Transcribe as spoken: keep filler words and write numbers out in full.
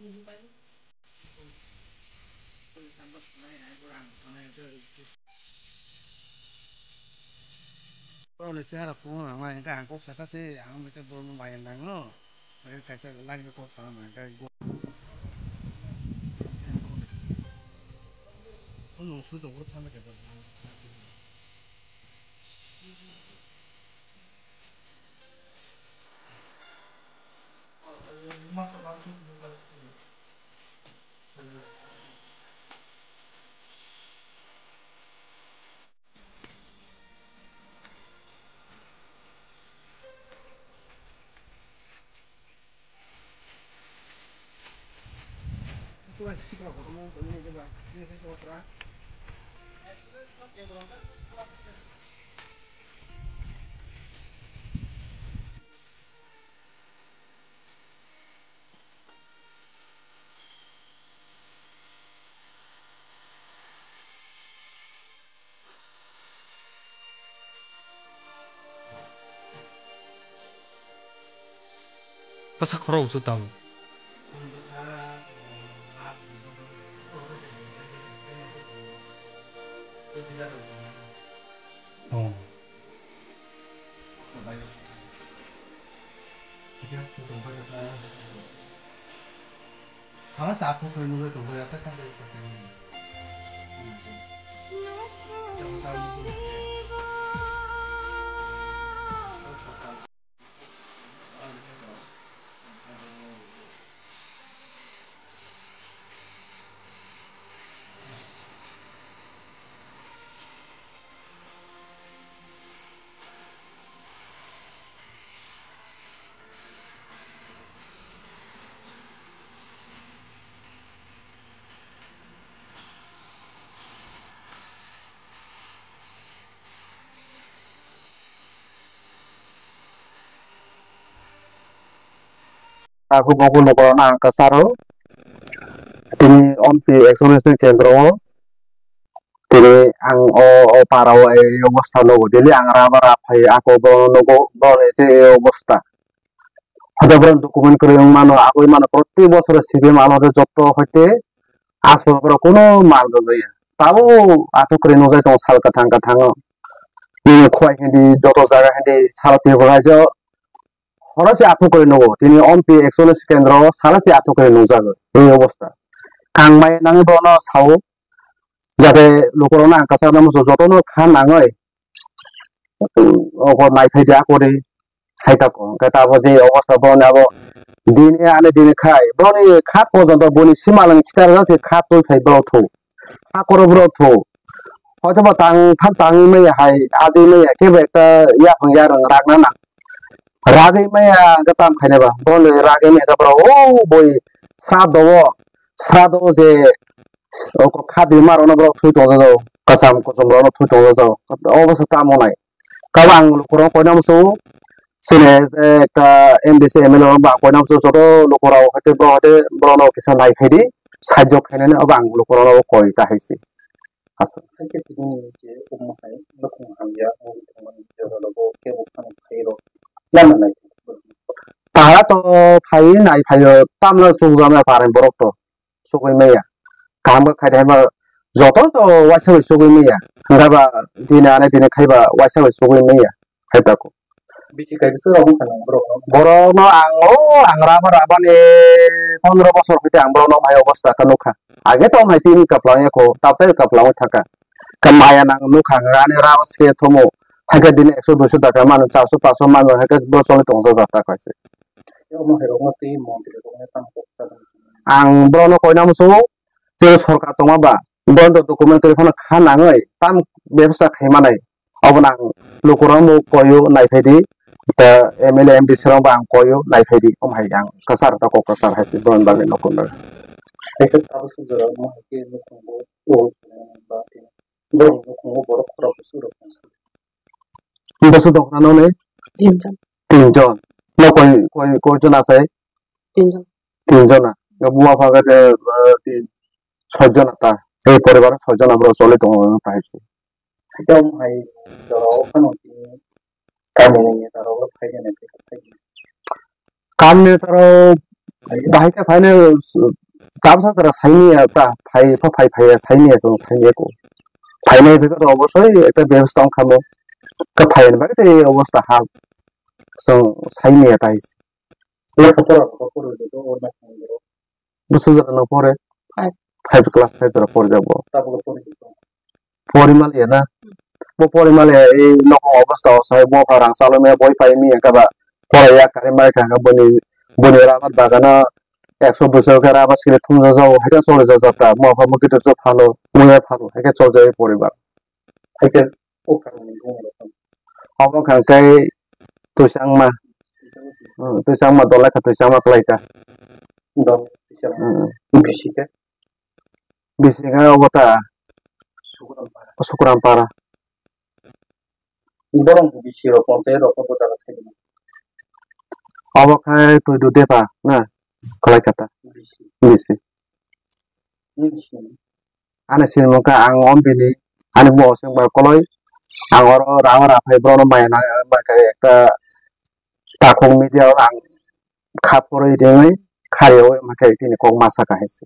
Borokni chehara phunukna hwnba hwnkhe ang kok sakha se, ang hwnkhe borokno bai nangno, hwnkhe kaisa line khe kok sana hwnkhe. Bwsa khorok se tamo. Oh. Tabuk bo logo ang kwcharo. Tini ompi exoration kendro o tini ang o, o para o ei obostha nogo. Daily ang raba rab phai ako bo nogo, bo ni je ei obostha. Hoda borok document kwrwi wng mano, aboni mano proti bosoro C P M amalo joto hoite aswk borok kuno manjak jaya. Tabuk athuk kwrwi nukjai tongo sal kwthang kwthango. Bini khwlai hindi joto jaga hindi sal Tripura rajyo horo se athuk kwrwi nugo. Tini ompi ekchollish kendro o sala se athuk kwrwi nukjago ei obostha. Ang mai nangwi bono sao jate lukurokno ang kwchangma muchung jotono kha nangwi oko naiphai di akori. Hai tako, hwnkhe tabuk je obostha boni abo dini ani dini khai, boni khat porjonto boni simalwng khitar jase khat twi phai borok thu, hakoro borok thu. Hoitoba tang phan tangwi maya hai, ajwi maya kebo ekta yaphang yarwng ragna nang. Ragwi maya hwnkhe tam khainai ba, boni ragwi maya khe borok o boi srado o, srado o je oko khat di ma rokno borok thwi tongjago, kwcham kuchum rokno thwi tongjago, obo se tamo nai. Kabo ang lukurok koina muchungo, chini ekta M D C M L A rok ba koina muchungo joto lukurok haikhe borok haikhe borokno kisa naiphai di, sahajyo khainani obo ang lukurokno koi ta hai se. Aswk. Haikhe tini je omo hai nukhung hamya wngwi thangmani jora logo kebo phano phairok lama nai. Para to phai nai phaio tamno chukjaknai para borok to. Chugui maya. Kaham khe khai thai ma joto to waisa bai chugui maya. Hwnkhe ba tini ani tini khai ba waisa bai chugui maya. Hai tako. Bisi kaisa rok wngkha nang borok no. Borok no ang o ang raba raba ni pondro bosor hoite ang borok no hai obostha khe nukha. Age to hai tini kaplang ya kho, tabtai kaplang thaka. Khe maya nang nukha ani raba se thomo. Hakhe dini ekso duiso taka mano, charso paso mano, hakhe bo choli tongsa jata kaise. Omo hai rok no tei montri rok no tamo kok cha. Ang borok no koina muchungo, tei sorkar tongma ba, borok no document kwrwi phano kha nangwi, tam bebasta khai manai. Obo no ang lukurok bo koio naiphai di, ta M L A M D C rok bo ang koio naiphai di, omo hai ang kwchar ta kok kwchar hai se borok ni bagwi nokol bagwi. Hai khe tabuk sujak rok no hai khe nukhung bo, o, ba, borok nukhung bo borok khorok bwswk rok. Bwswk dok nani? Tinjon. Tinjon. No koi, koi, koi jon asai? Tinjon. Tinjon na. Buma pha khe, eh, tin, soi jon ta. Ei poribar soi jon borok choli tongo ta hai se. Ekdom hai jora o phano tini kamini neta rok phai jani phai kha phai. Kamini neta rok Bahai khe phaino, tabsa jora saini ya ta, phai pha phai phai ya saini ya chwng saini ya ko. Phainai bikha to obosoi ekta bebostha wng kha mo. Ka phainai bagwi tei obostha ha chwng saini ya ta his. Bwswk jora no pore? Five. Five class five jora pore jabo. Pori maliya na? Bo pori maliya, ei nokong obostha o sai bo kha rang chalwi maya boi pai mi kha ba pora ya kari mai kha boni, boni rabar bagana ekso bwswk khe rabar sile thumjak jago, hai khe choli jak jak ta, mo pha mukhe to phano, muya phano, hai khe choli jak poribar. Hai khe o kha ni bung rok. Obo kha khe twisangma. Hmm, twisangma dol lai kha, twisangma kwlai kha. Dol, twisangma. Hmm. Bisi khe? Bisi khe obo ta. Sukuram para. Sukuram para. Borok bisi rok ponchayat rok bo jaga sai. Obo khe twi du depa na? Kwlai kha ta. Bisi. Bisi. Bisi. Ani sinimung khe ang o bini, ani bo oseng bar koloi, ang oro rang ra phai borokno maya nang, ang bai khe ekta takhuk media o ang kha phurwi ringwi khariui ma khe tini kok ma saka hai se.